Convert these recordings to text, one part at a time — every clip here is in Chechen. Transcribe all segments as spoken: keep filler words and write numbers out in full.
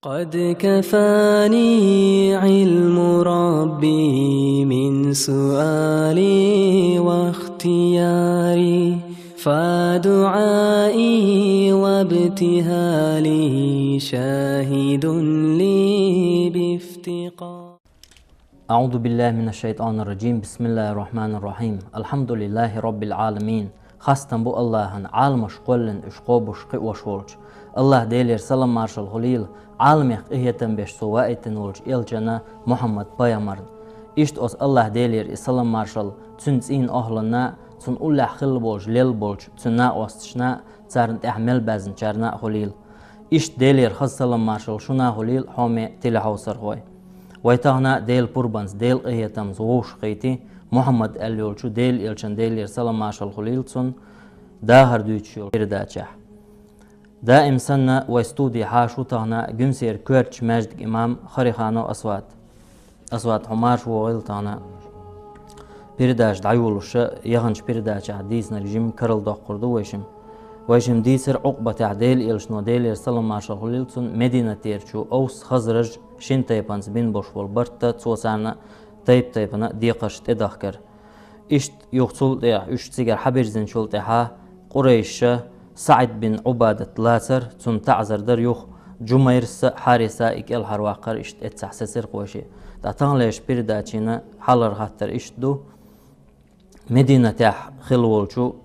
قد كفاني علم ربي من سؤالي واختياري، فدعائي وابتهالي شاهد لي بافتقار. أعوذ بالله من الشيطان الرجيم. بسم الله الرحمن الرحيم. الحمد لله رب العالمين. Хастам бу Аллахьан, Ӏаламаш кхоьллина уьш кхобуш, кхиош волчу. Аллахь Делера салам-маршалла хуьлийла Ӏаламех къинхетам беш цо ваийтина волчу элчана Мухьаммад пайхамарна. Иштта оцу Аллахь Делера и салам-маршалла цуьнан цӀийнан охӀланна, цунна уллехь хилла болчу, лелла болчу цуьнан накъосташна, царна тӀехь мел баьзначарна а хуьлийла. Иштта Делера хаза салам-маршалла шуна а хуьлийла, хьоме телехьовсархой. Вай тахана Делан пурбанца, Делан къинхетамца вовшахкхийти Мухьаммад аьлла йолчу Делан элчан, Делера салам-маршалла хуьлийла цунна, дахар дуьйцуш йолу передачехь. Даим санна вай студи хьаша ву тахана Гуьнсера коьртачу маьждиган имам Хариханов Асват. Асват, хьо марша вогӀийла тахана. Передача дӀайолуша, яханчу передачехь дийцинарг жимма карладоккхур ду вай шимма. Вай шимма дийцира Ӏукъбатехь Делан элчано, Делера салам-маршалла хуьлийла цунна, Мединатерчу Авс, Хазраж шина тайпанца бина болуш болу барт, цо царна тайп-тайпана декхарш тӀедахкар. Иштта юха цул тӀаьхьа уьш цигара хьабирзинчул тӀаьхьа Къурайша СаӀид бин Ӏубадат лацар, цунна таӀзар дар юха Джумайрса, Хьариса и кӀелхьарваккхар, иштта эццахь сецира кхойши. Ткъа таханлерчу передачина хьалхара хаттар иштта ду. Мединатехь хилла волчу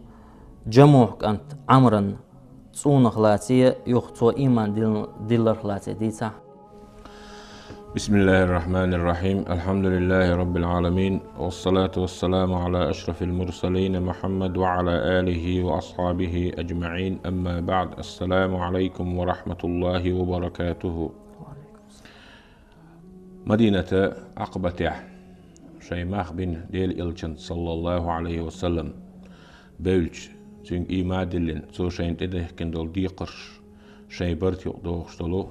Джамухь кӀант Ӏамран цӀунах лаций, юха цо ийман дил-, дилларх лаций дийцахь. بسم الله الرحمن الرحيم. الحمد لله رب العالمين. والصلاة والسلام على أشرف المرسلين محمد وعلى آله وأصحابه أجمعين. أما بعد. السلام عليكم ورحمة الله وبركاته. Мадината Ӏакъабатехь шайн мах бина Делан элчанца, саллаллаху Ӏалайхи ва саллам, бевлча, цуьнга ийман а диллина, цо шайна тӀедехкина долу декхарш шайн барта юкъа дохуш долу,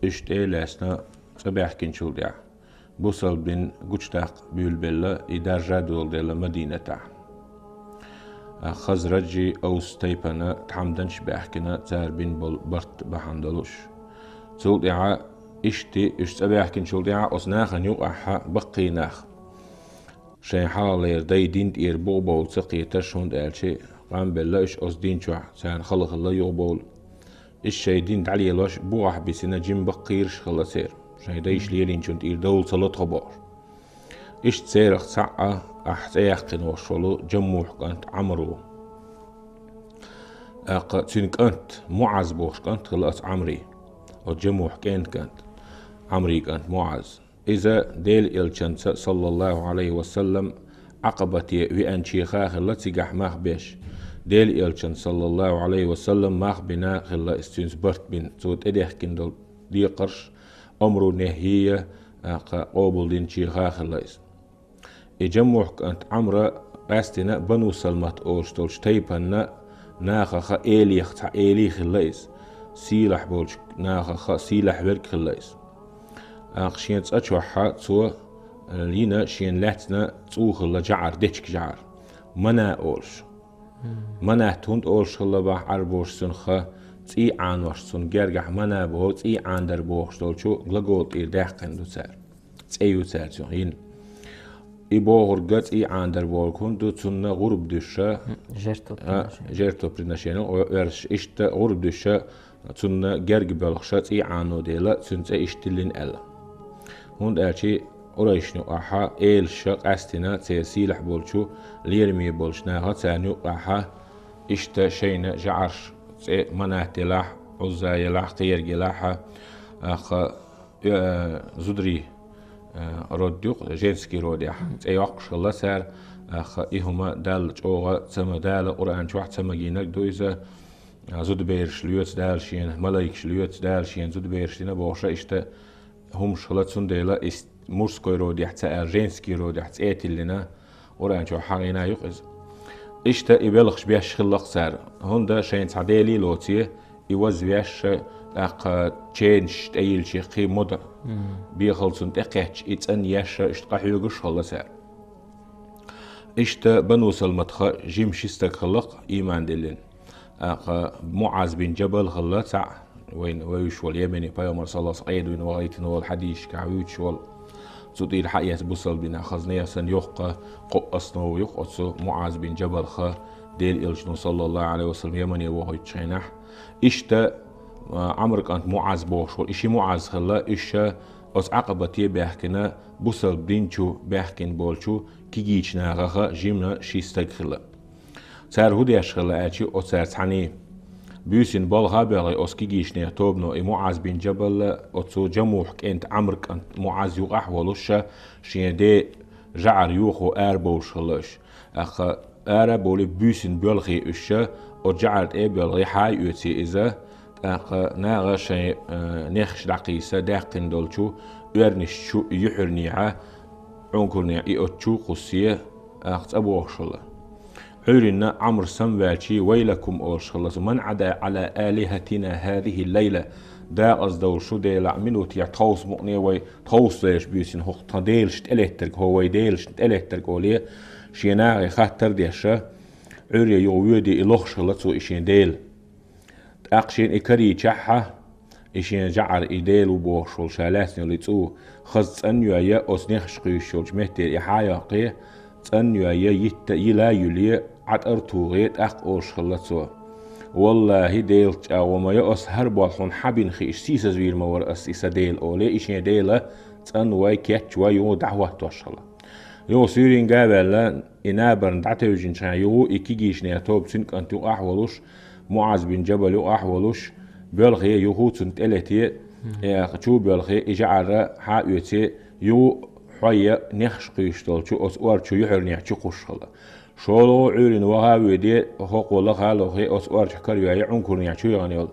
уьш тӀе а лаьцна, цӀа баьхкинчул тӀаьхьа, бусалба дин гучудаккха буьйлабелла, и даржа доладелла Мадинатахь. Хазраджи Авс тайпана тхьамданчаш баьхкина, цара бина болу барт бахьана долуш. Цул тӀаьхьа иштта уьш цӀа баьхкинчул тӀаьхьа оцу нахана юкъахь баккхий нах, шайн хьалхалера дай дин тӀера бугӀа бовла ца кхеташ, хӀунда аьлча къам белла уьш оцу дин чохь, царна хала хилла югӀа бовла. Иштта шайн дин дӀалелош бугӀахь бисина жима баккхийраш хилла церан, шайн дайша лелийначун тӀера довла ца ло тхо бохуш. Иштта церах цхьаъ а ахь цӀе яьккхина волуш волу Джаммухь кӀант Ӏамр ву. ТӀаккха цуьнан кӀант, МуӀаз бохуш кӀант хилла оцу Ӏамрий, оцу Джаммухь кӀентан кӀант, Ӏамрий кӀант МуӀаз. Иза Делан элчанца, саллаллаху Ӏалайхи ва саллам, Ӏакъабате веанчеха а хилла цигахь мах беш. Делан элчанца, саллаллаху Ӏалайхи ва саллам, мах бина хилла иза, цуьнца барт бина, цо тӀедехкина долу декхарш, омру нехьйия, тӀаккха къобалдинчеха а хилла иза. И Джаммухь кӀант Ӏамра къаьстина Бану Салмат олуш долчу тайпанна нахаха элех цхьа элий хилла иза. Сийлахь болчу нахаха сийлахь верг хилла иза. ТӀаккха шен цӀа чохьа цо йина шена лаьцна цӀу хилла жӀар, дечиг жӀар. Мана олуш. Манат хӀунда олуш хилла бахьа Ӏарбоша цунах, цӀий Ӏанош, цунна гергахь мана боху, цӀий Ӏандар бохуш долчу глагол тӀера даьккхина ду цара. ЦӀе ю цара цунах йина. И бохург цӀий Ӏандар бохург хӀунда ду, цунна гӀурба дуьсуша, Жертвоприношение. Жертвоприношение, оьрсаша иштта гӀурба дуьсуша, цунна герга боьлхуша цӀий Ӏано дела, цуьнан цӀе иштта диллина аьлла. ХӀунда аьлча Къурайшна юкъахьа элаша къаьстина церан сийлахь болчу, лераме болчу наха царна юкъахьа иштта шайна жӀарш, цӀе Манат елахь, Ӏузза елахь, кхерг елахьа, аха, э, зударий, э, род юкъ, женский родехь цӀе йоккхуш хилла цара, аха, и хӀума Далла чӀогӀа ца ма-, Дала Къуръан чохь ца магийнарг ду иза, а, зудабераш лоьцу Дала шена, малайкаш лоьцу Дала шена зудабераш дина бохуша, иштта хӀумаш хилла, цундела и мужской родехь ца аьлла, женский родехь цӀе тиллина, Къуръан чохь хьагӀийна юкъ иза. Иштта и белхаш беш хилла-кх цара, хӀунда шайна цхьа делий лоций, и вазвеш, тӀаккха ченаш тӀейилличи кхин мода, бехал цунна тӀекхетташ, и цӀанъеш, иштта къахьоьгуш хилла цара. Иштта Бану Салматха жима ши стаг хилла-кх ийман диллина. ТӀаккха МуӀаз бин Джабал хилла цхьаъ, вайна вевзаш волу Йемене пайхамар, саллаллаху алейхи ва саллям, Ӏедийна вахийтина волу хьадисашкахь вуьйцуш волу. Цу тӀера хьаэца бусалба динехь хазна ясана йоккха кхоъ основа юха оцу МуӀаз бин Джабалха, Делан Элчано, саллаллаху алейхи ва саллям, Йемене вохуьйтучу хенахь. Иштта, а, Ӏамр кӀант МуӀаз бохуш волу, и ши МуӀаз хилла, уьш ша оцу Ӏакъабате баьхкина, бусалба дин чу баьхкина болчу кегийчу нахаха жимма ши стаг хилла. Цара хӀун деш хилла аьлча, оцара цхьаьний буьйсина балха а боьлхий оцу кегийчу нехан тобано, и МуӀаз бин Джабалла, оцу Джамухь кӀентан Ӏамр кӀант МуӀаз юкъахь а волуш, шен ден жӀар йохо арабовлуш хилла уьш. ТӀаккха ара а бовлий буьйсина боьлхий уьш, оцу жӀар тӀе а боьлхий хьа а оьций иза, тӀаккха наха шайн, э, нехаш дӀакхийса даьккхина долчу оьрнаш чу юьхьарнехьа, Ӏункарнехьа и оцу чу а кхуссий, тӀаккха цӀа бохуш хилла. Ӏуьйранна Ӏамр самаваьлчий, «Вайлакум», олуш хилла цо, «ман Ӏада Ӏала алихатина хазихи лайла». Декъаза довла шу, Дела, мила ву те тховса мукъане вай, тховса вайша буьйсина хӀокху тхан делашна тӀелеттарг, хӀо вай делашна тӀелеттарг олий, шен нахе хаттар а деш, Ӏуьйре юха воьдий и лохуш хилла цо и шен дела. ТӀаккха шена и карийчахьа, и шен жӀар и дела ву бохуш волу ша лаьцна йолу и цӀу хаза цӀанна йой, оцу нехаш кхуьйсуш йолчу меттера и хьа а йоккхий, цӀанна йой, йитта а йила а юьлий, Ӏатар а тухий, тӀаккха олуш хилла цо: «Валлахи, Делаца чӀагӀо ма йо, аса хӀара болх хьуна хьан бина хиъча, сийсазвийр ма вара аса и сан дела», олий, и шен дела цӀанвой, кечвой юха дӀахӀоттош хилла. Юха суьйринга а ваьлла, и набарна дӀатевжинчу хенахь юха и кегийчу нехан тоба цуьнан кӀант юкъахь а волуш, МуӀаз бин Джабал юкъахь а волуш, боьлхий юха цунна тӀелетий, э, чу а боьлхий, и жӀар хьа а оьций, юха хьой нехаш кхуьйсуш долчу оцу ор чу юьхьарнехьа чу кхуссуш хилла. ШолгӀа Ӏуьйранна ваха а воьдий, хӀокхо лаха а лохий, оцу ор чу кара а йой, Ӏункарнехьа чу яхана йолу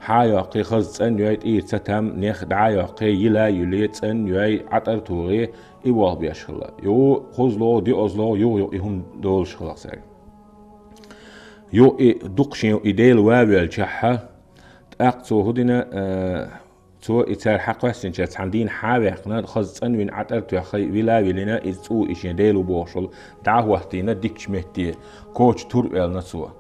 хьа а йоккхий, хаза цӀанна йой, тӀера цатам, нех дӀа а йоккхий, йила а юьлий, цӀанна йой, Ӏатар а тухий, и болх беш хилла. Юха кхузлагӀа, доьазлагӀа, юха-юха и хӀума долуш хилла цаьрга. Юха и дукха шен и дела ван а воьлчахьа, тӀаккха цо хӀун дина, э, цо и цара хьакхоьссинчара цхьана дийна хьа а ваьккхина, хаза цӀанвина Ӏатар а тоьххий, вила а вилина, иза цӀу и шен дела ву бохуш волу дӀа а хӀоттийна дикачу метте, коча тур а оьллина цо.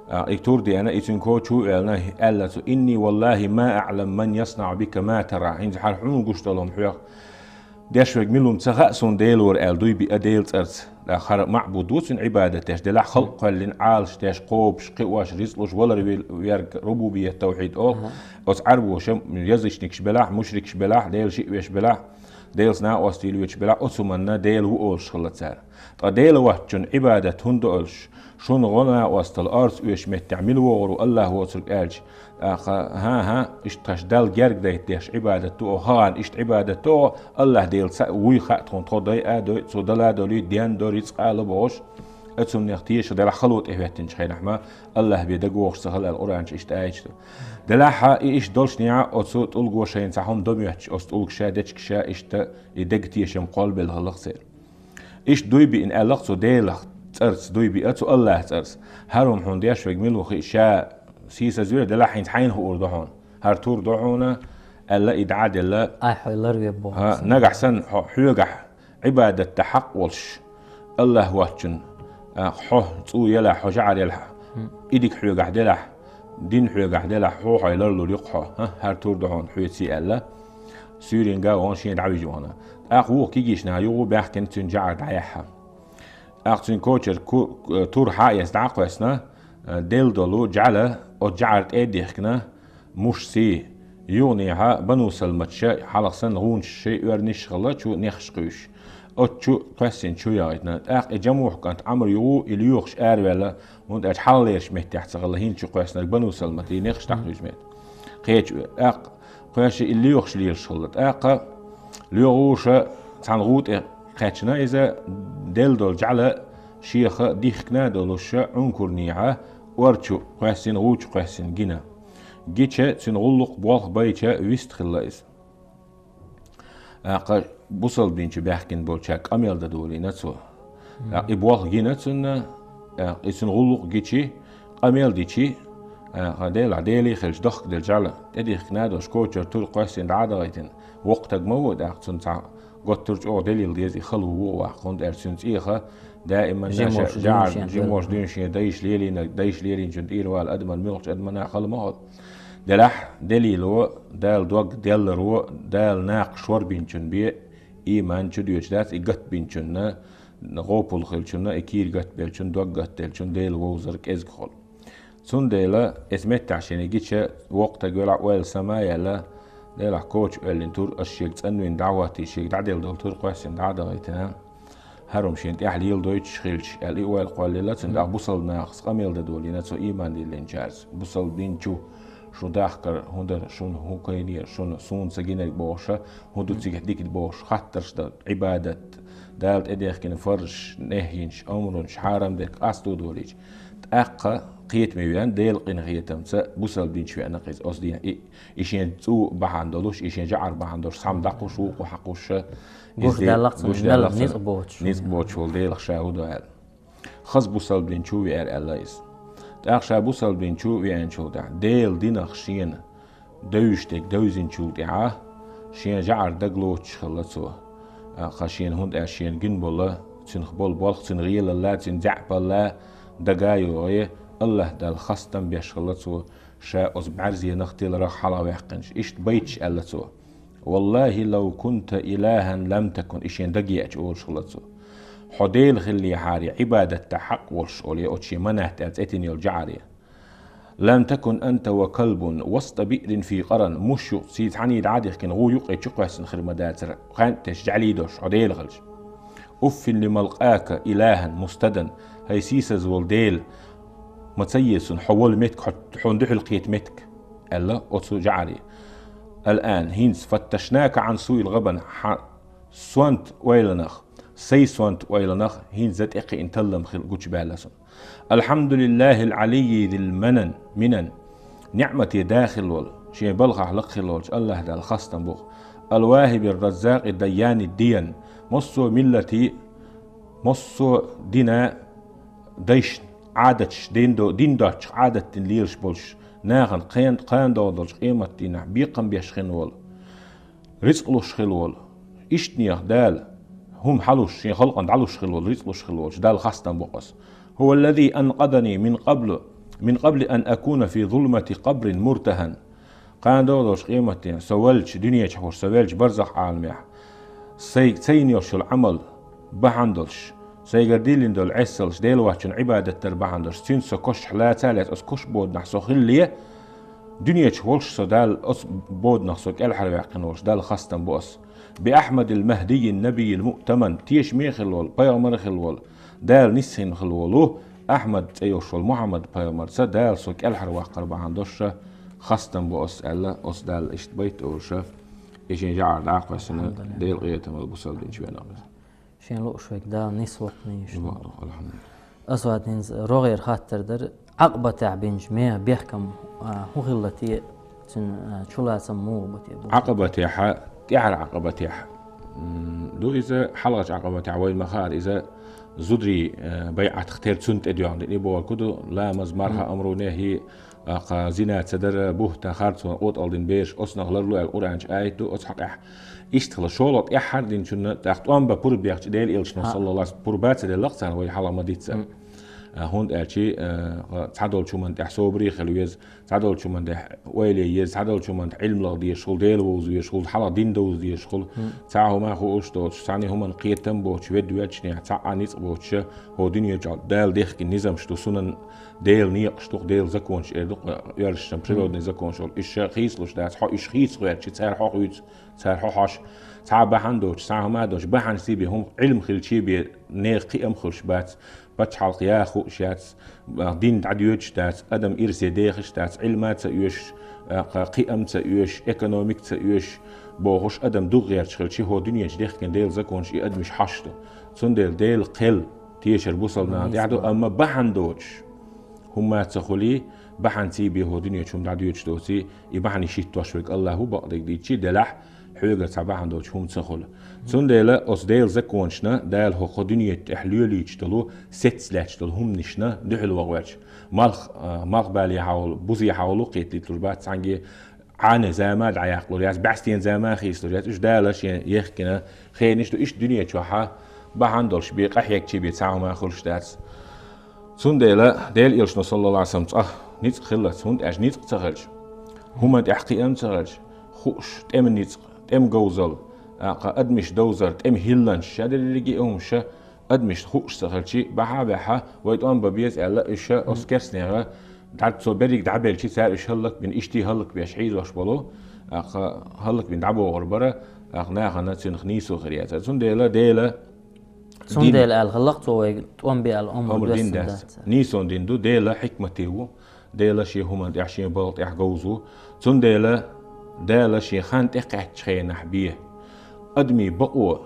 А, и тур а деана, и цуьнан коча ву а оьллина, аьлла цо: «Инни валлахи ма аӀлам ман яснаӀу бика ма тара». ХӀинца хӀара хьуна гуш долу хӀума хьоьга деш верг мила ву ца хаьа суна, Дела вара аьлла дуй биъна Делан цӀарца. ТӀаккха хӀара маӀбуд ву цуьнан Ӏибадат деш, делахь халкъ кхоьллина, Ӏалаш деш, кхобуш, кхиош, рицкъ луш, валар вил-, верг, рубубият тавхьид олу. Ага. Оцу Ӏарбоша язычникаш белахь, мушрикаш белахь, Дела шиъ веш белахь, Делаца накъостий лоьцуш белахь, оцу хӀуманна Дела ву олуш хилла цара. Ткъа Дела воцчунна Ӏибадат хӀунда до аьлча, шуна гӀо-накъосталла орца оьшучу меттехь мила вогӀур ву АллахӀ воцург аьлча, тӀаккха: «ХӀан-хӀа, иштта тхаьш Далла герга дайта деш Ӏибадат ду оха, хӀан-хӀа, иштта Ӏибадат ду оха, АллахӀ Дела ца вуй хаьа тхуна, тхо дойа а дойу, цо дала а долуй, ден а до, рицкъа а ло», – бохуш, оцу хӀуманех тешаш делахь хало тӀехӀоьттинчу хенахь ма, АллахӀ бен дагавогӀуш ца хила аьлла, Къуръан чу иштта аьлла ду. Делахь а и иштта долчу неӀа оцу тӀулго шайна цхьа хӀума до моьттуш, оцу тӀулгаш ша дечигаш ша иштта и дега тешам кхолбелла хилла-кх церан. Иштта дуй биъна аьлла-кх цо, Делан цӀарца дуй биъна цо, АллахӀан цӀарца. ХӀара хӀума хьуна деш верг мила ву хиъча, ша сийсазвира, делахь хӀинца хьайна хуур ду хьуна. ХӀара тур ду хьуна, аьлла, и дӀа а делла. Ай, хьо ларве боху. ХӀа, нагахь санна хьо хьоьгахь Ӏибадат дан хьакъ волуш, АллахӀ воцчунна, а, хьо цӀу елахь, хьо жӀар елахь, и дика хьоьгахь делахь, дин хьоьгахь делахь, хьо хьой ларлур ю-кх хьо. ХӀа, хӀара тур ду хьуна хьоьций аьлла, суьйринга а вахана шен дӀавижа вахана. ТӀаккха вукху кегийчу наха юха баьхкина цуьнан жӀар дӀаяьхьна. ТӀаккха цуьнан кочара ку-, тур хьа а эцна дӀа а кхоьссина, э, делла долу жӀаьла оцу жӀар тӀе а дихкина, мушсий, юханехьа Бану Салматаша хьалха санна гӀунаш шайн оьрниш а хилла, чу нехаш кхуьйсуш. Оцу чу кхоьссина чу яхийтина. ТӀаккха и Джамухь кӀант Ӏамр юха и лоьхуш араваьлла, хӀунда аьлча хьалхалерчу меттехь ца хилла хӀинца чу кхоьссинарг Бану Салмата, и нехаш дӀакхуьйсу метта. Кхечу, тӀаккха кхоьссина и лоьхуш лелаш хилла. ТӀаккха лоьхуша цхьана гӀу тӀе кхаьчна иза, делла долу жӀаьла шеха дихкина а долуш, Ӏункурнехьа ор чу кхоьссина, гӀу чу кхоьссина гина. Гича цуьнан гӀуллакх болх байча вист хилла иза. ТӀаккха бусалба дин чу баьхкина болчаьрга къамел дан долийна цо. ТӀаккха и болх гина цунна, тӀаккха и цуьнан гӀуллакх гичи, къамел дичи, тӀаккха Делахь, Деле хилча дохкаделла жӀаьла тӀедихкина а долуш, кочара тур кхоьссина дӀа а дахийтина, воккха стаг ма ву, тӀаккха цунна цхьа готтур чӀогӀа делила деза и хала ву вукху ваккха, хӀунда аьлча цуьнан цӀеха даиман жимош дуьйна шен дайша лелийнарг, дайша лелийначун тӀера вала адаман муьлххачу адамана хала ма хуьлу. Делахь делило, Дала дог делларо, Дала накха шорбинчун бе, иман чу доьчу дац, и гатбинчунна, гӀопул хилчунна, и кийра гатбелчун, дог гатделчун Дела вовзар кӀезиг хул. Цундела эс меттахь шена гича, воккха таг велахь ойла сама а яьлла, Делахь коча оьллин тур, аш шега цӀанвина дӀахӀоттий, шега дӀаделла долу тур кхоьссина дӀа а дахийтина, хӀара хӀума шен тӀехь леладойтуш хилча, аьлла, и ойла кхоллаелла, цуьнан тӀаккха бусалба нахаца къамел дан долийна цо, иман диллинчаьрца. Бусалба дин чу шу дахкар хӀун дара, шуна хӀун кайнера, шуна суна ца гинарг бохуша, хӀун ду цигахь дика бохуш, хаттарш дан, Ӏибадат, Дала тӀедехкина фарзаш, нехйинаш, омрунаш, хьарам дерг къасто долийча. ТӀаккха кхетаме веана, Делан къинхетамца бусалба дин чу веана иза, оцу дийнахь и, и шен цӀу бахьана долуш, и шен жаӀар бахьана долуш, цхьамма дӀакхуш, вукхо хьакхуша, иза гуш де-, даьллахь цунна, гуш мел даьллахь цунна, ницкъ боцуш. Ницкъ боцуш волу Делах ша хӀун до аьлла. Хаза бусалба дин чу веара аьлла иза. ТӀаккха ша бусалба дин чу веанчул тӀаьхьа, Делан динах шена девзаш дерг девзинчул тӀаьхьа, шен жаӀар дагалоцуш хилла цо. Кха шена хӀунда аьлча шена гина болу, цуьнах болу болх, цуьнан гӀелалла, цуьнан заьӀапалла дага а йогӀий, АллахӀ Далла хастам беш хилла цо, ша оцу бӀаьрзенах, тиларах хьалхаваьккхинчу. Иштта байташ аьлла цо. «Валлахи, лав кунта илахӀан лам такун», и шен дага еача олуш хилла цо. Хьо Дела хиллехьара, Ӏибадат дан хьакъ волуш олу, я оцу шен манат аьлла цӀе тина йолу жаӀаре. «Лам такун анта ва калбун васта биърин фи къаран», муш юкъ ций цхьаьний дӀа а дихкина, гӀу юккъе чу кхоьссина хир ма дацара, кхаьнтеш жаьлий долуш, хьо Дела хилча. «Уффин лиман лакъака илахӀан мустадан», хӀай сийсаз волу Дела, ма ца еза суна хьо волу меттиг, хьо, хьуна дуьхьал кхета меттиг, аьлла оцу жаӀаре. «Ал-ан», хӀинца, «фатташнака Ӏан суил гӀабан», хьан сонта ойланах, сайн сонта ойланах хӀинца тӀекхиъна таллам хила гучубаьлла суна. «АлхьамдулиллахӀил Ӏалиййи зил манан, минан», ниӀмате да хилла волу, шен балхахь лакха хилла волчу АллахӀ Далла хастам бу-кх. «АлвахӀибир раззакъи дайяни диян», массо а миллати, массо а дина дайшна, Ӏадаташ, дин до-, дин доцчух Ӏадат дина лелаш болчу нахана кхен-, кхана догӀу долчу къематдийнахь бекхам беш хин волу, рицкъ луш хила волу. Иштанех Дала, хӀума хьалуш, шен халкъана дӀалуш хила волу, рицкъ луш хила волчу Далла хастам бу-кх ас. «ХӀува ллази анкъазани мин къаблу, мин къабли ан акуна фи зулмати къабрин муртахӀан». Кхана догӀу долчу къематдийнахь со велча, дуьнечохь волуш со велча барзах Ӏаламехь, сайга ца йина йолуш йолу Ӏамал бахьана долуш, сайгара диллина долу Ӏесаллаш, Дела воцчунна Ӏибадат дар бахьана долуш, цуьнца со кошахь лаца а лаьцна, оцу кошан боданахь со хилле, дуьнечохь волуш со Далла, оцу боданах со кӀелхьарваьккхина волуш Далла хастам бу ас. «Би Ахьмадил Махьдиййин набиййил муътаман», тешаме хила волу, пайхамар хила волу, Дала нисхина хила волу Ахьмад цӀе йолуш волу Мухьаммад пайхамарца Дала со кӀелхьарваккхар бахьана долуш хастам бу ас аьлла, оцу Далла иштта байт олуш, и шен жаӀар дӀа а кхоьссина, АлхьамдулиллахӀ. Делан къинхетамал бусалба дин чу веана иза. Шен лууш верг Дала нисвоккхийша. Ва, алхьамдулиллахӀ. Асвад, хӀинца рогӀера хаттар дара, Ӏакъабатехь бинчу мехах бехкам, а, хӀун хилла те, цуьнан, а, чулацам муха бу те бу? Ӏакъабатехь, тӀаьхьара Ӏакъабатехь, м, ду иза, хьалхарчу Ӏакъабатехь вайна ма хаара, иза зударий, а, байӀатах тера цунна тӀедоьгӀна дина, и бохург хӀун ду, ламаз, марха, амру, нехӀи, а, кха, зина ца дара, бухӀтан, харцонан къотӀалдина бераш, оцунах ларло аьлла Къуръан чу аят ду, оцу хьокъехь. Иштта хилла, шолгӀа тӀаьххьара динчунна, тӀаккха тӀом бан пурба бехча, Делан элчано, саллаллахӀу Ӏалайхи ва саллам, пурба ца делла-кх царна, вай хьалха ма дийццара. А, хӀунда аьлча, а, цхьадолчу хӀуманна тӀехь собаре хила веза, цхьадолчу хӀуманна тӀехь ойла е еза, цхьадолчу хӀуманна тӀехь Ӏилманах дезаш хуьлу, Дела вовза везаш хуьлу, хьалха дин довза дезаш хуьлу. Цхьа хӀума хууш доцуш, цхьанна хӀуманна кхетам боцуш, ведда воьлча, цхьа а ницкъ боцуш, хӀокху дуьнен чохь Дала дехкина низамаш ду, сунан Делан некъаш ду-кх, Делан законаш эр ду-кх, оьрсашна природный законаш олу. Уьш ша хийцалуш дац, хьо уьш хийца гӀерташ, цара хьо хуьйцу, цара хьо хьожу. Цхьа бахьана доцуш, цхьа хӀума доцуш, бахьанаш ций бен хӀума, Ӏилма хилчий бен нехан кхиам хуьлуш бац, пачхьалкх яха хууш яц, дин дӀадоьдуш дац, адам ирсе дехаш дац, Ӏилма а ца оьшуш, кхиам а ца оьшуш, экономика а ца оьшуш, бохуш, адам дукха гӀерташ хилча, хӀокху дуьнен чу дехкина Делан законаш и адамаш хьожуш ду. Цундела Делан кхел тешар бусалба нахана тӀехь ду, амма бахьана доцуш хӀума ца хуьлий, бахьана ций бен хӀокху дуьнен чу хӀума дӀадоьдуш доций, и бахьанаш хӀиттош верг АллахӀ ву, бакъдерг дийцича, делахь, хьоьгара цхьа бахьана доцуш хӀума ца хуьлу. Цундела оцу Делан законашна Дала хӀокху дуьнен тӀехь лелийча долу, сецна лаьтташ долу хӀуманашна дуьхьал ваха гӀерташ. Малх, а, малхбалехьа волу, бузехьа волу кхеталур бац цхьаьнгге, Ӏаьнан зама а дӀаяккхалур яц, бӀаьстенан зама а хийцалур яц. Уьш Дала шен ехкина хенаш ду, иштта дуьнен чохь бахьана долуш бен, къахьегчий бен цхьа хӀума хуьлуш дац. Цундела Делан элчано, саллаллахӀу Ӏалайхи ва саллам, цкъа ницкъ хиллалц, хӀунда аьлча ницкъ ца хилча, ХӀуман тӀехь кхиам ца хилча, хууш, тӀема ницкъ, тӀема говзал, а, кха адамаш довзар, тӀема хӀилланаш, ша дерриге а хӀумаш, адамаш хууш ца хилчи, бахьа а баьхьа, вай тӀом бан беза аьлла, уьш оцу керстанега дӀа-, цо берриг дӀабелчи, цара уьш хӀаллакбина, иштта хӀаллакбеш хьийзош болу, а, кха хӀаллакбина дӀабохур бара, а, кха нахана цуьнах нийсо хир яцара. Цундела Дела Цундела аьлла хӀаллакх цо вайга тӀом бе аьлла омра доьссина дац. Нийсонан дин ду, Дела хьикмате ву, Дела шен хӀуманна тӀехь, шен балха тӀехь говза ву. Цундела Дала шен хан тӀекхаьччу хенахь бен адамийн бакъо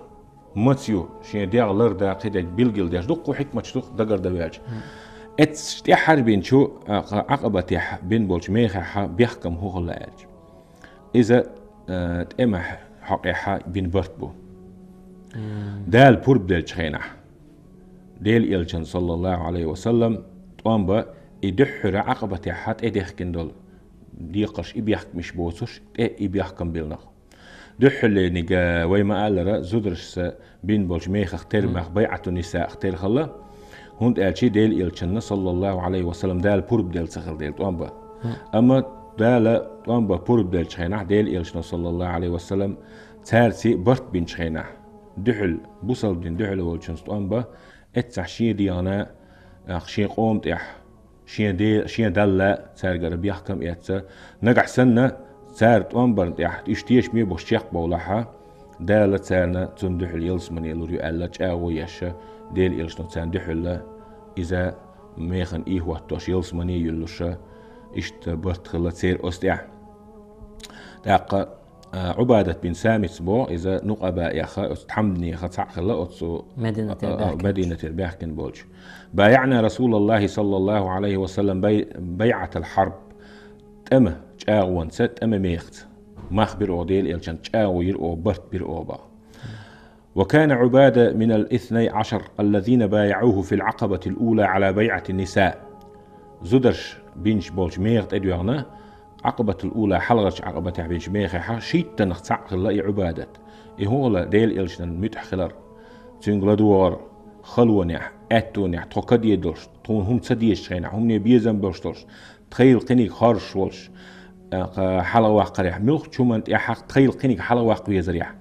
маца ю, шен дегӀ ларда кхидерг билгалдеш, дуккха хьикматаш ду дагардан ваьлча. Эццахь тӀаьххьара бинчу, а, кха Ӏакъабатехь бина болчу мехехь бехкам хӀун хилла аьлча. Иза, а, тӀеман хьокъехь бина барт бу. Дала пурба деллачу хенахь, Делан Элчанна, саллаллаху Ӏалайхи ва саллам, тӀом бан и дуьххьара Ӏакъабатехь тӀедехкина долу декхарш, и бехкамаш боцуш, тӀе и бехкам биллинарг. Дуьххьарлерниг, а, вай ма-аллара, зударшца бина болчу мехах тера, мах, байӀатун-нисаъах тера хилла, хӀунда аьлча Делан Элчанна, саллаллаху Ӏалайхи ва саллам, Дала пурба делла ца хилла дела тӀом бан. Амма Дала тӀом бан пурба деллачу хенахь, Делан Элчано, саллаллаху Ӏалайхи ва саллам, цаьрца барт бинчу хенахь, дуьхьал, бусалба дин дуьхьал волчунца тӀом бан, эццахь шен дегӀана, а, шен къоман тӀехь, шен де-, шен Далла цаьргара бехкам эцна. Нагахь санна, цара тӀом барна тӀехь, уьш тешаме а беш чекхбовлахь, Дала царна цунна дуьхьал ялсамане лур ю аьлла, чӀагӀо еш, Делан Элчано царна дуьхьал иза механа ийхӀоттош, ялсамане а юьллуш, иштта барт хилла церан оцу тӀехь. ТӀаккха А, Ӏубадат бин Самитс боху, иза нукъабаэха, оцу тхьамданеха цхьаъ хилла, оцу Мединатера а, а, баьхкинчу. Мединатера баьхкина болчу. «بايعنا رسول الله صلى الله عليه وسلم بي-، بيعة الحرب». ТӀема чӀагӀонца, тӀема мехаца. Мах бира оха Делан Элчанна, чӀагӀо йира оха, барт бира оха боху. «وكان عبادة من الاثني عشر الذين بايعوه في العقبة الأولى على بيعة النساء». Зударша бинчу болчу меха тӀедоьгӀна, Ӏакъабатул-Ула, хьалхарчу Ӏакъабатехь бинчу мехехь шийттанах цхьаъ хилла и Ӏубадат. И хӀун хилла, Делан Элчанна муьтӀахь хилар, цуьнга ладогӀар, халонехь, аьттонехь, тхо ка дийр долуш, тхуна хӀума ца дезачу хенахь, хӀумане безам болуш долуш, тхайла кхиниг хоржуш волуш, а, кха, хьалхаваккхарехь, муьлххачу хӀуманна тӀехь тхайла кхиниг хьалхаваккха везарехь,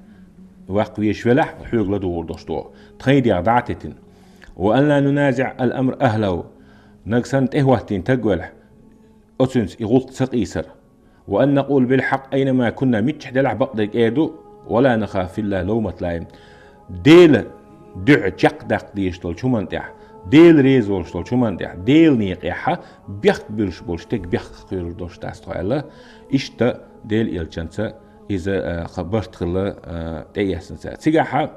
ваккха везаш велахь, хьоьга ладугӀур долуш догӀу. Тхайн дегӀ дӀа а теттина. «وأن لا ننازع الأمر أهله». Нагахь санна тӀехӀоттийна стаг велахь, оцуьнца и гӀуллакх ца къийсар. «وأن نقول بالحق أينما كنا», миччахь делахь бакъдерг эр ду, «ولا نخاف في الله لومة لائم». Делан дуьхьа чекхдаккха дезаш долчу хӀуманна тӀехь, Дела реза волуш долчу хӀуманна тӀехь, Делан некъехь бехк буьллуш болчу стеган бехках кхоьрур долуш дац тхо аьлла, иштта Делан Элчанца иза, а, кха барт хилла, а, тӀеэцна цара. Цигахь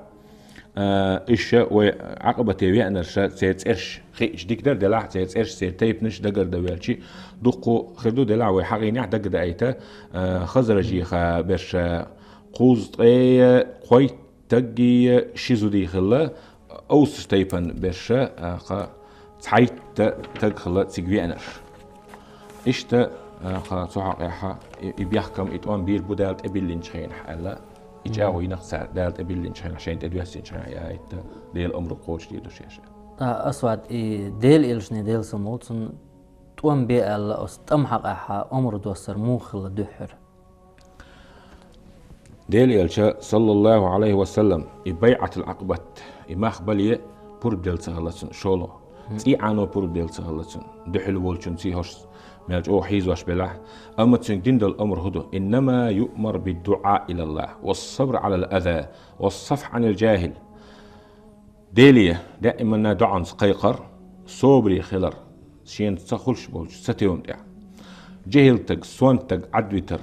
а, уьш ша вай Ӏакъабате веанарш, церан цӀераш хиъча дика дара, делахь церан цӀераш, церан тайпанаш дагардан ваьлча, дуккха хир ду, делахь вай хьагӀийнехь дагадаийта, а, хазражеха берш кхузткъе кхойтта стаггий ши зудий хилла, Аус тайпан берш, а, кха, цхьайтта стаг хилла цига веанарш. Иштта, а, кха, цу хьокъехь и, и бехкам, и тӀом бийр бу Дала тӀебиллинчу хенахь аьлла, и чӀагӀо йинарх цара, Дала тӀебиллинчу хенахь, шайна тӀедоьссинчу хенахь, я айтта, Делан омра кхочушдийр ду шаьш. А, Асвад, и Делан Элчане, Делан салам хуьлда цунна, тӀом бе аьлла, оцу тӀама хьокъехь омра доссар муха хилла дуьххьара? Делан Элча, саллаллаху Ӏалайхи ва саллам, и байӀатул Ӏакъабат, и мах бале пурба делла ца хилла цунна, шолгӀа. ЦӀий Ӏано пурба делла ца хилла цунна. Дуьхьал волчунций хӀорш мел чӀогӀа хьийзош белахь, амма цуьнга дина долу омра хӀун ду: «إنما يؤمر بالدعاء إلى الله والصبر على الأذى والصفح عن الجاهل». Деле даиманна доӀанца кхайкхар, собаре хилар, шена ца хуьлуш болчу сатевна тӀехь. ЖехӀил стаг, сонта стаг Ӏадвитар.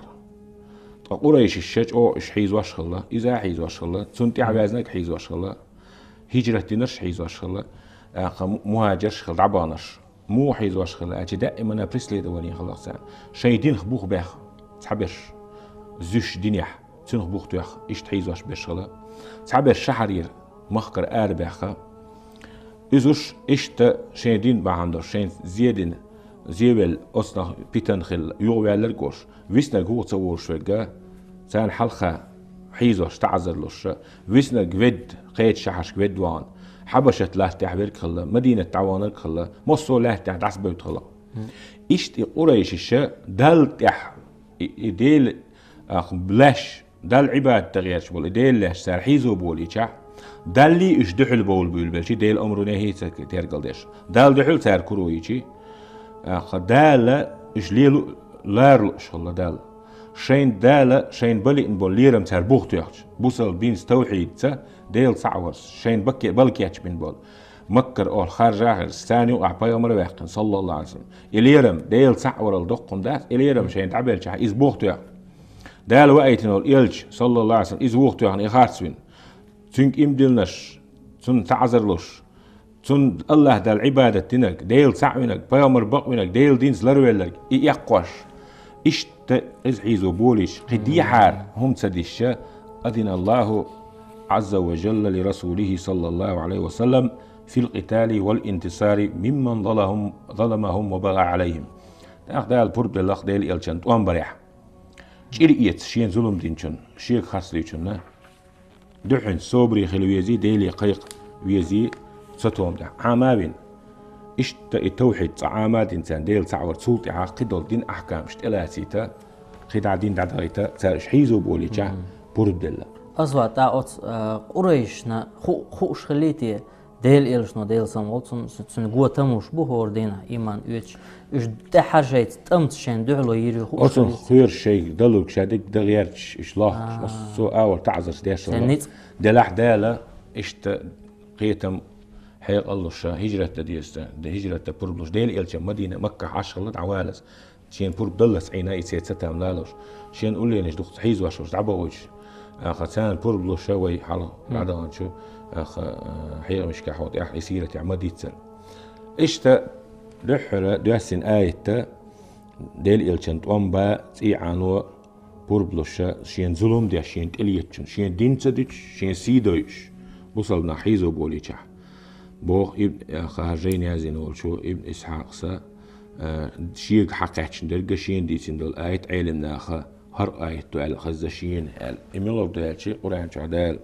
Ткъа къурайшаша чӀогӀа уьш хьийзош хилла, иза а хьийзош хилла, цунна тӀаьхьаваьзнарг хьийзош хилла, хӀижрат динарш хьийзош хилла, а, кха, мухӀажарш хилла, дӀабаханарш. Муха хьийзош хилла аьлча, даимана преследование хилла царна. Шайн динах бух баьхна, цхьаберш зуьш динехь, цуьнах бух тоьхна, иштта хьийзош берш хилла. Цхьаберш шахьарера махкара арабаьхна. Иза уьш иштта шайн дин бахьана долуш, шайн зе дина, зе велла, оцунах питана хилла, юхаваьлларг а волуш, виснарг хӀуха ца волуш верг а, царна хьалха хьийзош, таӀзар луш, виснарг ведда, кхечу шахьаршка ведда вахана, Хьабашат латтехь верг хилла, Мадинат дӀаваханарг хилла, массо а лаьттехь дӀасабевдда хилла. Иштта и къурайшаша Далла тӀехь И, и Дела, ах, лаьш, Далла Ӏибадат дан гӀерташ бола, и Дела лаьш цара хьийзо болийчахь, Даллий уьш дуьхьал бовла буьйлабелчий, Дела омру нахьий ца тергал деш. Далла дуьхьал цара куро йичий, ах, Дала уьш лелу, ларалуш хилла Далла. Шайн Дала, шайн балиъна болу лерам цара бух тоьхча, бусалба динца, тавхьидца, Дела цхьаъ варца, шайн баке-, бала кечбина болу. Маккара охьа харжа а хилча, царна юкъахь пайхамар а ваьккхина, саллаллаху Ӏалайхи ва саллам. И лерам, Дела цхьаъ варал доккхун дац, и лерам шайна дӀабелчахь, иза бух тоьхна. Дала ваийтина волу элча, саллаллаху Ӏалайхи ва саллам, иза вух тоьхна, и харц вина. Цуьнга иман диллинарш, цунна таӀзар луш, цунна АллахӀ Далла Ӏибадат динарг, Дела цхьаъ винарг, пайхамар бакъвинарг, Дела динца ларвелларг, и эккхош. Иштта иза хьийзо болийча, кхин дехьара хӀума ца дисча, أذن الله عز وجل لرسوله صلى الله عليه وسلم في القتال والانتصار ممن ظلمهم، ظلمهم وبغى عليهم. ТӀаккха Дала пурба делла-кх Делан элчанна тӀом барехь. ЧӀир эца шена зулам динчунна, шега харцлуьйчунна. Дуьхьал собаре хила везий, Деле кхайкха везий, цатома тӀехь Ӏама а вина. Иштта и тавхьид цкъа Ӏама а дина царна, Дела цхьаъ вар, цул тӀаьхьа кхидолу дин ахькамаш тӀелацийта, кхидӀа дин дӀадахийта, цара уьш хьийзо болийчахь, пурба делла. Асвад, тӀаккха оцу, а, къурайшна ху-, хууш хиллий те, Делан элчано, Делан салам хуьлда цунна, цу-, цуьнан го тамаш бу хӀора дийнахь, иман оьцуш. Уьш тӀаьххьара шайца тӀамца шайна дуьхьало йийр ю хууш хиллий те. Оцунах кхоьруш шайга далург ша дерг дан гӀерташ, уьш лохкуш, а, оцу цо агӀор таӀзарш деш хилла. Делахь Дала, иштта кхетам, хьекъал луш, хӀижрат дан деза, хӀижрат дан пурба луш, Делан элча Мадина, Маккахь Ӏаш хилла дӀавалаза. Шена пурба даллалц Ӏийна и церан цатам лалуш. Шена уллераш дукха хьийзош волуш дӀабахуьйтуш. Аха, царна пурба луш вай хьалха дӀадаханчу, аха, хьехамашкахь хьо тӀехь и сиратехь ма дийццара. Иштта дуьххьара доьссина аятта, Делан элчан тӀом бан, цӀий Ӏано, пурба луш, шена зулам деш, шена тӀелетачун, шена дин ца дуьтуш, шена сий дойуш, бусалба нах хьийзо болийчахь. Боху Ибн, аха, хӀара жайна яздина волчу Ибн Исхьакъса, а, шега хьакхаьчна дерг шена дийцина долу аят Ӏелам наха хӀара аят ду аьлла хезна шена аьлла. И муьлха ду аьлча, Къуръан чохь Дала,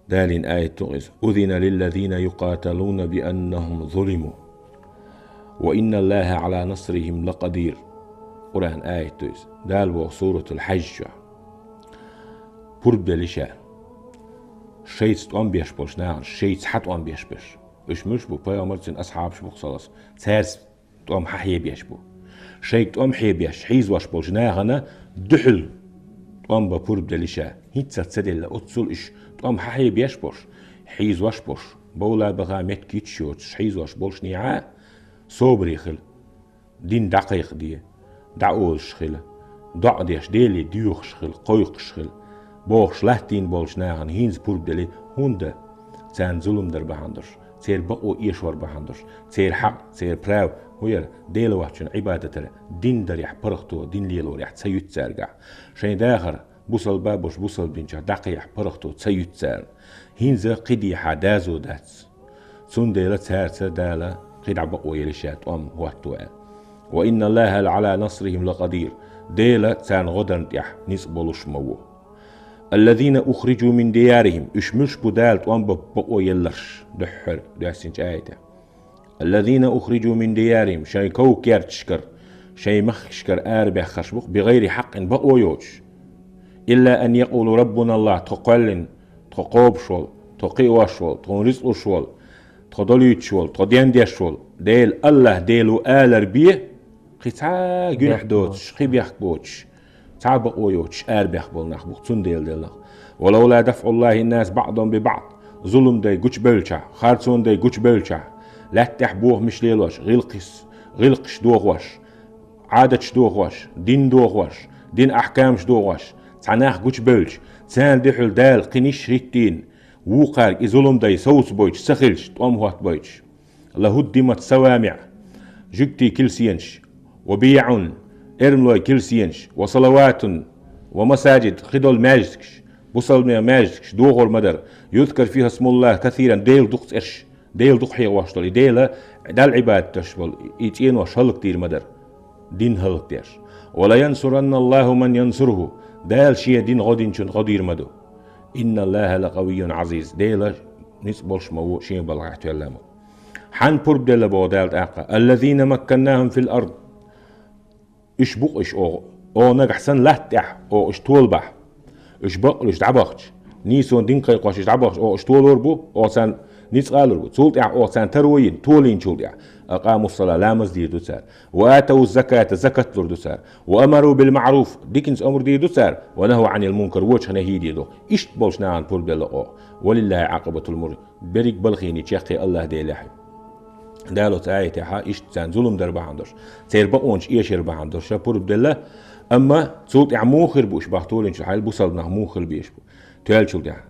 Далин аят ду иза: «أذن للذين يقاتلون بأنهم ظلموا وإن الله على نصرهم لقدير». Къуръан аят ду иза. Дала боху Суратул Хьаж чохь: «Пурба делла ша шайца тӀом беш болчу нахана, шайца хьан тӀом беш берш». Уьш муьлш бу? Пайхамар, цуьнан асхьабаш бу-кх, саллаллаху Ӏалайхи ва саллам, царца тӀом хьан хьебеш бу? Шайга тӀом хьебеш, хьийзош болчу нахана дуьхьал тӀом бан пурба делла ша. ХӀинццалц ца делла, оццул уьш тӀом хьан хьебеш болуш, хьийзош болуш, бовла баха меттиг йитуш йоцуш, хьийзош болушнехьа, собаре хила. Дин дӀакхайкхаде, дӀаолуш хила, доӀа деш, Деле доьхуш хила, кхойкхуш хила, бохуш латтийна болчу нахана хӀинца пурба делла, хӀунда царна зулам дар бахьана долуш, церан бакъо эшор бахьана долуш, церан хьакъ, церан прав, хӀун яра, Дела воцчунна Ӏибадат яра, дин дарехь паргӀато, дин лелорехь ца юьту цаьргахь. Шайн дахар бусалба а болуш, бусалба динчохь дӀакхехьа паргӀато ца юьту царна. ХӀинца кхидӀа дазо дац. Цундела цаьрца Дала кхидӀа бакъо елла ша тӀом хӀотто аьлла. «وإن الله لعلى نصرهم لقدير». Дела царна гӀо дарна тӀехь ницкъ болуш ма ву. «الذين أخرجوا من ديارهم». Уьш муьлш бу Дала тӀом бан бакъо елларш, дуьххьара доьссинчу аятехь. «الذين أخرجوا من ديارهم», шайн ков-керташкара, шайн махкашкара арабаьхнарш бу-кх, «بغير حق», бакъо йоцуш. «إلا أن يقولوا ربنا الله», тхо кхоьллина, тхо кхобуш волу, тхо кхиош волу, тхуна рицкъ луш волу, тхо долуьйтуш волу, тхо дендеш волу Дела, АллахӀ Дела ву алар бен, кхин цхьа гуьнахь доцуш, кхин бехк боцуш, цхьа а бакъо йоцуш арабаьхна болу нах бу-кх, цундела делла-кх. «ولولا دفع الله الناس بعضهم ببعض». Зулам дай гучубевлчахь, харцон дай гучубевлчахь, лаьтта тӀехь бохамаш лелош, гӀиллакхаш, гӀиллакхаш дохош, Ӏадаташ дохош, дин дохош, дин ахькамаш дохош, цхьа нах гучубевлча, царна дуьхьал Дала кхин йиш хӀиттийна, вукхаьрга и зулам дай совцабойтуш ца хилча, тӀом хӀоттабойтуш. «لهدمت صوامع», жуьгтийн килсенаш, «وبيع», эрмалойн килсенаш, «وصلوات», «ومساجد», кхидолу маьждигаш, бусалбанийн маьждигаш дохор ма дара, «يذكر فيها اسم الله كثيرا», Дела дукха цӀераш, Дела дукха хьехош долу, и Дела, Далла Ӏибадат деш болу, и цӀенош хӀаллакдийр ма дара, дин хӀаллакдеш. «ولينصرن الله من ينصره», Дала Шен дин гӀо динчунна гӀо дийр ма ду. «إن الله لقوي عزيز», Дела ницкъ болуш ма ву, Шен балхахь тоьлла ма ву. Хьанна пурба делла боху Дала тӀаккха? «الذين مكناهم في الأرض». Уьш бу-кх уьш оха О нагахь санна латта тӀехь, о уж толбахь, уж бакъ уж дӀабахча, нийсонан дин кхайкхош уж дӀабахча, о уж толор бу, о царна ницкъ алур бу. Цул тӀехь о царна таро йина, толийначул тӀехь, أقاموا الصلاة, ламаз дийр ду цара. وآتوا الزكاة, закат лур ду цара. وأمروا بالمعروف, диканца омра дийр ду цара. ونهوا عن المنكر, вочух нахӀий дийр ду. Иштта болчу нахана пурба делла оха. ولله عاقبة الأمور. Берриг балхийни чекхе Аллах Делехь. Дала оцу аятехьа иштта царна зулам дар бахьана долуш, церан бакъонаш эшар бахьана долуш пурба делла, амма цул тӀаьхьа муха хир бу уьш бах толийначул хьал бусалба нах муха хила безаш бу. Тоьллачул тӀаьхьа.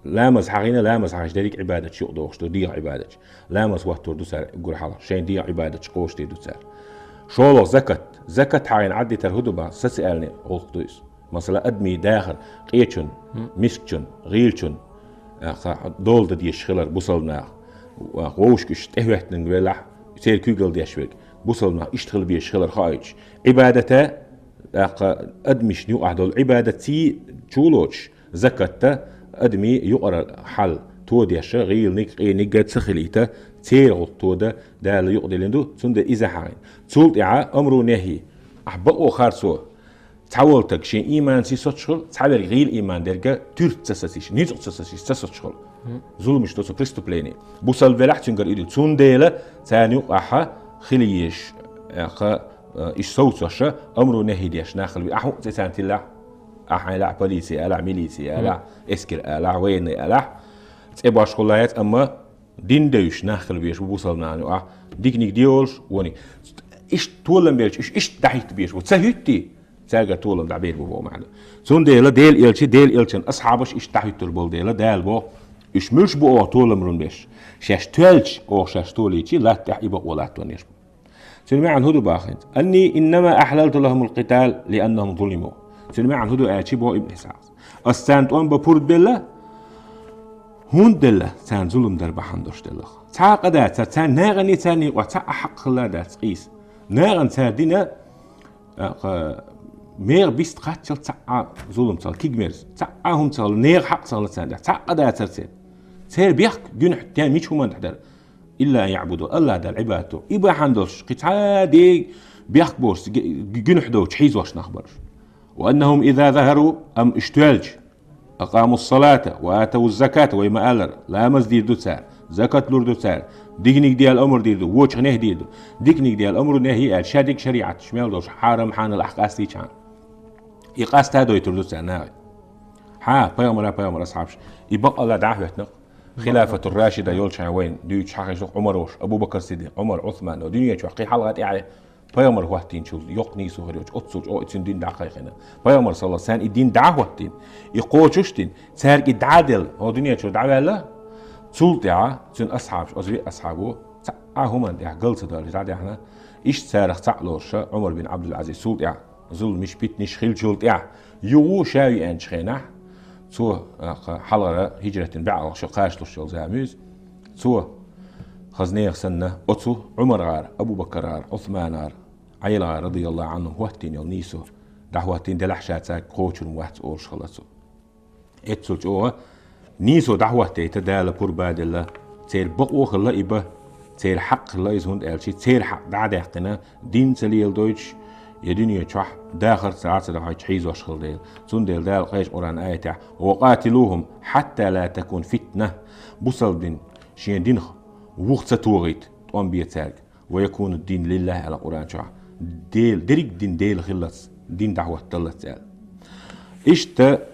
Ламаз хьахийна, ламаз хьахийча дерриг Ӏибадаташ юкъадохуш ду, дегӀан Ӏибадаташ. Ламаз хӀоттор ду цара уггар хьалха, шайн дегӀан Ӏибадаташ кхочушдийр ду цара. ШолгӀа закат. Закат хьахийна Ӏаддитар хӀун ду бах, социальный гӀуллакх ду иза. Масала, адамийн дахар, къечун, мискачун, гӀийлачун, а, ха-, дола дан дезаш хилар бусалба наха. А, вовшашка уьш тӀехӀоьттинарг велахь, церан куьйгалла деш верг, бусалба нах иштта хила безаш хилар хаийтуш. Ӏибадата, а, ха-, адамашна юкъахь долу Ӏибадат ций чу лоцуш, закатта адамийн юкъара хьал тодеш, гӀийланиг, къениг ца хилийта, церан гӀуллакх тода Дала юкъадиллина ду, цундела иза хьахийна. Цул тӀаьхьа амру нахӀий, ахь бакъо харцо, цхьаволу стаг шен ийманций соцуш хуьлу, цхьаверг гӀийла ийман дерг туьрта ца сацийша, ницкъ ца сацийша, ца соцуш хуьлу. Зуламаш до цо, преступление. Бусалба велахь цуьнгара и ду. Цундела царна юкъахьа хила езаш, э, ха, э, иштта совцош, амру нахӀий деш нах хила веза. Ахь хӀун цӀе царна тиллахь? Ахь хьайна лахь полици алахь, милици алахь, эскер алахь, военный алахь. ЦӀе башхалла яц, амма дин девзаш нах хила везаш бу бусалба нахана юкъахь. Диканиг де олуш, вониг. Иштта толам белча, уьш иштта дӀахӀитта безаш бу. Ца хӀиттий? Цаьргара толам дӀабер бу боху маьӀна. Цундела Делан элча, Делан элчан асхьабаш иштта дӀахӀуьттур болу дела, Дала боху, уьш муьлш бу оха толам рун беш? Шаьш тоьлча, оха шаьш толийча, латта тӀехь и бакъо латтонеш бу. Цуьнан маьӀна хӀун ду бах хӀинца? أني إنما أحللت لهم القتال لأنهم ظلموا. Цуьнан маьӀна хӀун ду аьлча, боху Ибн Исхьакъас. Ас царна тӀом бан пурба белла, хӀунда делла, царна зулам дар бахьана долуш делла. Цхьа а къа дацара, царна нахана, царна юкъахь цхьа а хьакъ хилла дац къийса. Нахана цара дина, а, кха, мега бист кхаччалц цхьа а зулам ца хилла, кигмерза, цхьа а хӀума ца хилла, нехан хьакъ ца хилла царна тӀехь, цхьа а къа дацара церан. Церан бехк гуьнахь тӀе мича хӀуманна тӀехь дара? إلا أن يعبدون, Аллах Далла Ӏибадат до. И бахьана долуш, кхин цхьа а дегӀан бехк боцуш, ге-, гуьнахь доцуш хьийзош нах бараш. وأنهم إذا ظهروا, амма уьш тоьлча, أقاموا الصلاة وآتوا الزكاة, вай ма-аллара, ламаз дийр ду цара, закат лур ду цара, диканиг де аьлла омра дийр ду, вочух нахӀий дийр ду. Диканиг де аьлла омра, нахӀий аьлча, шадерг шариӀатца мел долуш хьарам, хьанал ахь къастийча хьан. И къаста а дойтур ду цара нахе. Хьа, пайхамара, пайхамара асхьабаш, и бакъ Аллах дӀа а хӀоьттина, хилафатур-рашида йолчу хьайн вайна дуьйцуш хьахийча ду Ӏумар волуш, Абу-Бакр Сиддикъ, Ӏумар, Ӏусман, дуьнен чохь кхин хьалха тӀаьхье пайхамар хӀоттийначул йоккха нийсо хир йолчу, оццул чӀогӀа и цуьнан дин дӀакхайкхина. Пайхамар, саллаллаху, царна и дин дӀа а хӀоттийна, и кхочуш а дина, цаьрга и дӀа а делла, хӀо дуьнен чуьра дӀаваьлла, цул тӀаьхьа цуьнан асхьабаш, оцу виъ асхьабо, цхьа а хӀуманна тӀехь гал ца далуш дӀадаьхьна, иштта царах цхьаъ лоруша Ӏумар бин Ӏабдул-Ӏазиз, цул тӀаьхьа зуламаш, питанаш хиллачул тӀаьхьа, юха ша веанчу хенахь, цо, а, кха, хьалхара хӀижрат дина бӀе алгӀа шо кхачалуш йолу зама ю иза, цо, хаза нехан санна, оцу Ӏумаргара, Абу-Бакаргара, Ӏусманара, Ӏелигара, радияллаху Ӏанхум, хӀоттийна йолу нийсо дӀахӀоттийна, делахь ша цаьрга кхочур ма вац олуш хилла цо. Эццул чӀогӀа нийсо дӀахӀоттийта Дала пурба а делла, церан бакъо а хилла и бан, церан хьакъ а хилла иза, хӀунда аьлча церан хьакъ дӀа а даьккхина, дин ца леладойтуш, я дуьнен чохь дахар ца, ца дахьойтуш хьийзош хилла дела. Цундела Дала кхечу Къуръан аятехь: وقاتلوهم حتى لا تكون فتنة, бусалба дин шен динах вуха ца тохийта, тӀом бе цаьрга. ويكون الدين لله аьлла Къуръан чохь. Дела, дерриг дин Дела хиллалц, дин дӀахӀотталлалц аьлла. Иштта,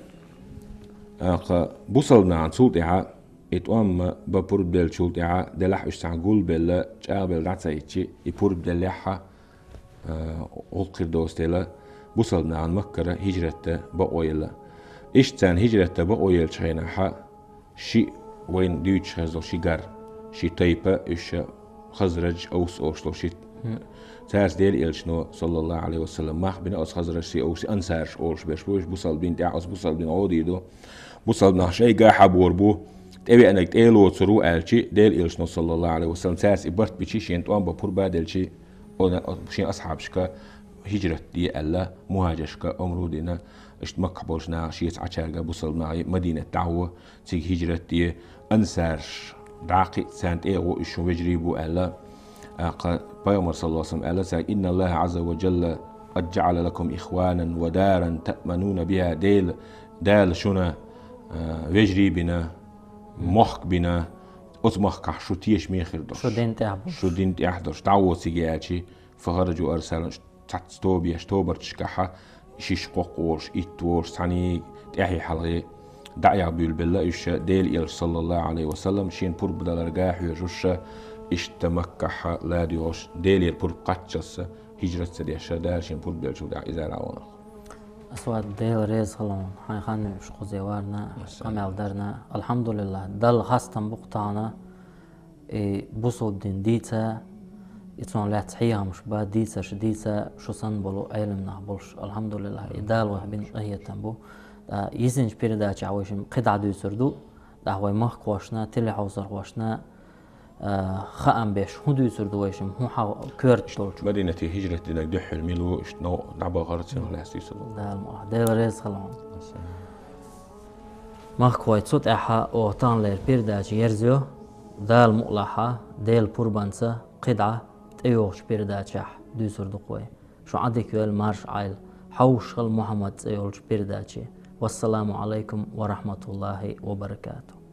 а, кха, бусалба нахана цул тӀаьхьа, и тӀом бан пурба деллачул тӀаьхьа, делахь уьш цхьаьна гулбелла, чӀагӀбелла дӀа ца хӀиттича, и пурба деллехьа, а, гӀуллакх хир доцу дела, бусалба нахана Маккара хӀижрат дан бакъо елла. Иштта царна хӀижрат дан бакъо еллачу хенахьа, шиъ вайна дуьйцуш хезна долу ши гар, ши тайпа, уьш Хазраж, Авс олуш долу ши. Цаьрца Делан элчано, саллаллаху Ӏалайхи ва саллам, мах бина оцу Хазражший, Авсий, ансараш олуш берш бу, уьш бусалба дин тӀехь, оцу бусалба дин гӀо дийр ду. Бусалба нах шайгахьа бор бу, тӀевеанарг тӀе лоцур ву аьлча, Делан элчано, саллаллаху Ӏалайхи ва саллам, цаьрца и барт бичи, шен тӀом бан пурба а делчи, Оно, шен асхьабашка хӀижрат де аьлла, мухӀажаршка омра а дина, иштта Маккахь болчу наха шеца Ӏачаьрга бусалба нахе Мадинат дӀахьо, цига хӀижрат де, ансарш дӀа а кхиъна царна тӀе а гӀо, уьш шун вежарий бу аьлла, а, кха, Пайхамар, саллаллаху Ӏалайхи ва саллам, аьлла цаьрга: إن الله عز وجل قد جعل لكم إخوانا ودارا تأمنون بها, Дела, Дала шуна, а, вежарий бина, мохк бина, оцу махкахь шу тешаме хир долуш. Шу дин тӀехь болуш. Шу дин тӀехь долуш. ДӀа а воцуьга яьлчи, فخرجوا أرسالا, цхьацца тоба еш, тобарчашкахьа, шиш кхоккхуш, итт вош, цхьаьниг тӀаьхье хьалхе дӀа а яха буьйлабелла уьш, Делан Элча, саллаллаху Ӏалайхи ва саллам, шена пурба даларга хьоьжуш, иштта Маккахьа ладоьгӀуш, Делера пурба кхаччалца, хӀижрат ца деш, Дала шена пурба деллачул тӀаьхьа иза а вахана. Асвад, Дела реза хуьлда хьуна, хьайн хан вуьйш кхуза варна, къамел дарна. Алхьамдулиллах, Далла хастам бу-кх тахана, и бусулба дин дийца, и цунах лаьцна хьехамаш бан, дийцарш дийца, шу санна болу Ӏелам нах болуш, алхьамдулиллах, и Дала вайх бина къинхетам бу. ТӀаккха йисинчу передачехь вайшимма кхидӀа дуьйцур ду, тӀаккха вай махкахошна, телехьовсархошна, а, хаам беш, хӀун дуьйцур ду вайшимма, хӀун хьан коьрта долчу. Мадинате хӀижрат динарг дуьххьал мила ву, иштта новкъа дӀабахар, цунах лаьцна дуьйцур ду. Дала мукъ лахь. Дела реза хуьлда хьуна. Махкахой, цу тӀаьхьа оха таханлера передача ерзайо, Дала мукъ лахь, Делан пурбанца кхидӀа тӀейогӀучу передачехь дуьйцур ду-кх вай. Шу Ӏадика йойла, марша Ӏойла. Хьовсуш хила Мухьаммад цӀе йолчу передаче. Вассаламу Ӏалайкум ва рахьматуллахӀи ва баракатухӀ.